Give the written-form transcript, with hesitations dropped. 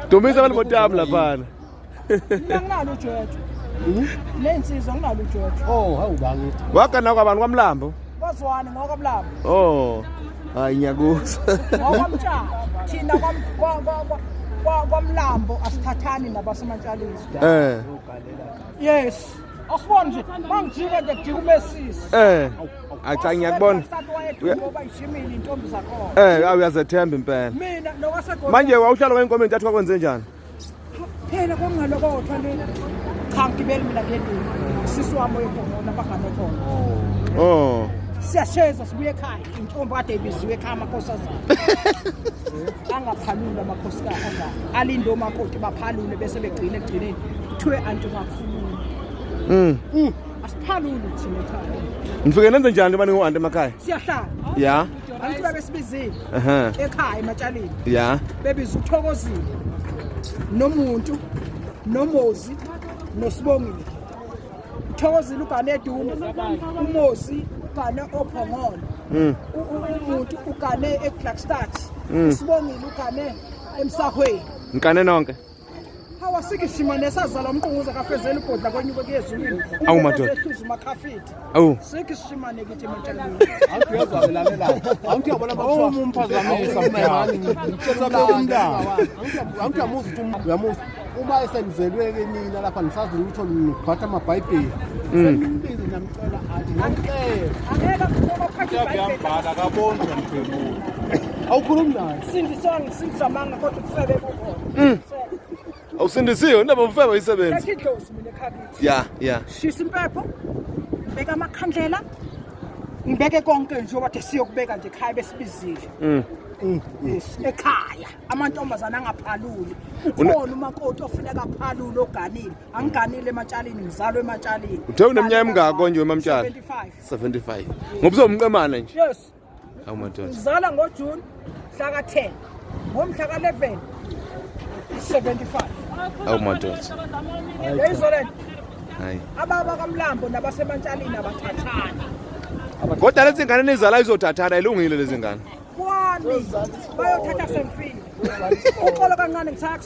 Dumisa abantu botamu laphana. Mina nginalo uJojo. Lensizwa nginalo uJojo. Oh, hawu bangithi. Wagana kwabantu kwaMlambo. Kwazwani ngokwamlambo. Oh. Hayi ngiyakuzwa. Ngokwamtshalo. Thina kwam kwa kwa kwa kwamlambo asithathani nabasemantshaleni. Eh. Yes. Asibona nje mangijika nje kujika umesisi. Eh. Acha ngiyakubona. Ngoba ishimile intombi zakhona. Eh, uyazethemba impela. Mina nokwasegoli. Manje wawuhlala kwenkomo entathu kwakwenze njani? Phela kwangalokothwa le. Cha ngigibeli mina ngedini. Sisi wami oyekhona abagane khona. Oh. Siyasheza sibuye ekhaya. Intombi kade ibiziwe ekhaya amakhosazana. Angaphaluli amakhosikazi azana. Alinde omakoti baphalule bese begcina ekugcineni. Kuthiwe anti ungakhuluma. Asiphaluli thina ekhaya. Nifike nenze njani abantu ngo-anti emakhaya? Siyahlala. Ya. Angithi babesibizile Ehhe. ekhaya ematshaleni. Ya. Bebiza uThokozile nomuntu noMozi noSibongile. Uthokozile ugane eDuma, uMozi ugane oPhongolo. Umuntu ugane eGlagstad. uSibongile ugane eMsahweni. Nikane nonke. Hawa sikishima nesazala umqunguza kafezela ubhodla kwenyuke kuye ezulwini. Awu, madoda. Ehluza umakhafidi. Awu. Sikishimane kithi ematshaleni. Awuthi uyezwa lalela. Awuthi uyabona Oh, umphazamisa mntwana. Awuthi uyamuzwa ukuthi uyamuzwa. Uma esenizelwe ke nina lapha nisazi lutho niphatha amabhayibheli. Senimbize namcela athi ngicela. Angeke ngoba phatha ibhayibheli. Uyambhala akaboni uyamphendula. Awukhulumi naye. Sindiswa ngisindiswa manga kodwa ubufebe bukhona. Awusindisiwe indaba ubufebe ayisebenzi. Letha idlozi mina ekhabithi. Ya, ya. Shisa impepho. Beka amakhandlela. Ngibeke konke nje wathi siyokubeka nje ekhaya besibizile. Yes, ekhaya amantombazana angaphaluli. Ukhona umakoti ofuneka aphalule oganile. Angiganile ematshalini, ngizalwe ematshalini. Uthe uneminyaka emingako nje wemamtshali? 75. 75. Ngoba uzomqemana nje. Yes. Awu madoda. Ngizalwa ngoJune mhla ka-10. Ngomhla ka-11 75. Awu madoda. Yayizwa le nto? Hayi. Ababa kaMlambo nabasemantshalini abathathani. Kodwa lezi ngane nizala izothathana ilungile lezi ngane. Kwami bayothatha sengifile. Uxolo kancane ngisaya.